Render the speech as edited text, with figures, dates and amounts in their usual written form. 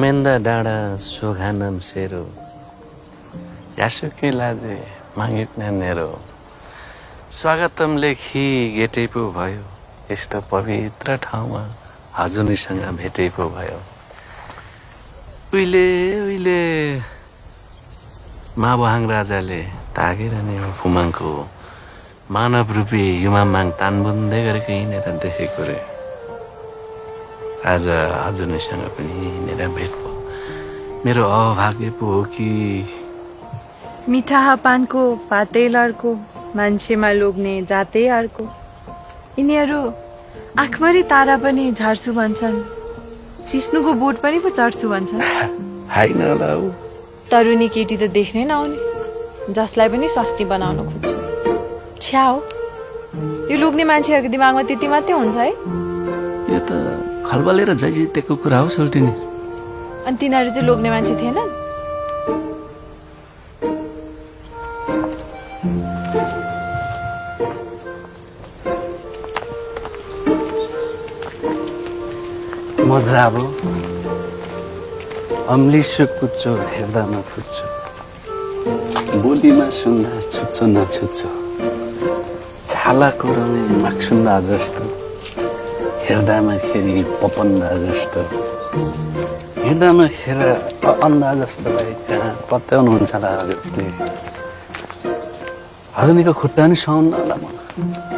मेन्दा डाँडा सोघानम सेरो यासुके लाजे मागिट्ने नेरो स्वागतम लेखी गेटै पो भयो यस्तो पवित्र ठाउँमा हजुरसँग भेटै पो भयो उहिले उहिले माबहाङ राजाले तागेर नि फुमाङको मानव रूपी युमामाङ तानबुन्दै गरेको हिँडेर देखेको रे आज हजुरसँग पनि हिँडेर भेट भयो मेरो अभाग्य पो हो कि मिठा पानको पातै लड्को मान्छेमा लोग्ने जातै अर्को यिनीहरू आँखभरि तारा पनि झार्छु भन्छन् सिस्नुको बोट पनि पो चढ्छु भन्छन् होइन होला ऊ तरुनी केटी त देख्नै नआउने जसलाई पनि स्वास्नी बनाउन खोज्छ छ्या हो यो लोग्ने मान्छेहरूको दिमागमा त्यति मात्रै हुन्छ है यो त खलबलेर जैजितेको कुरा हो सोल्टिनी अनि तिनीहरू चाहिँ लोग्ने मान्छे थिएनन् मजा अब अम्लिसो कुच्चो हेर्दामा फुच्चो बोलीमा सुन्दा छुच्चो नछुच्चो छालाको रङै माक्सुन्दा जस्तो हेर्दामा खेरि पपन्दा जस्तो हिँड्दामा खेर अन्दा जस्तो भाइ कहाँ पत्याउनुहुन्छ होला हजुरले हजुरनीको खुट्टा पनि सुहाउनु होला मलाई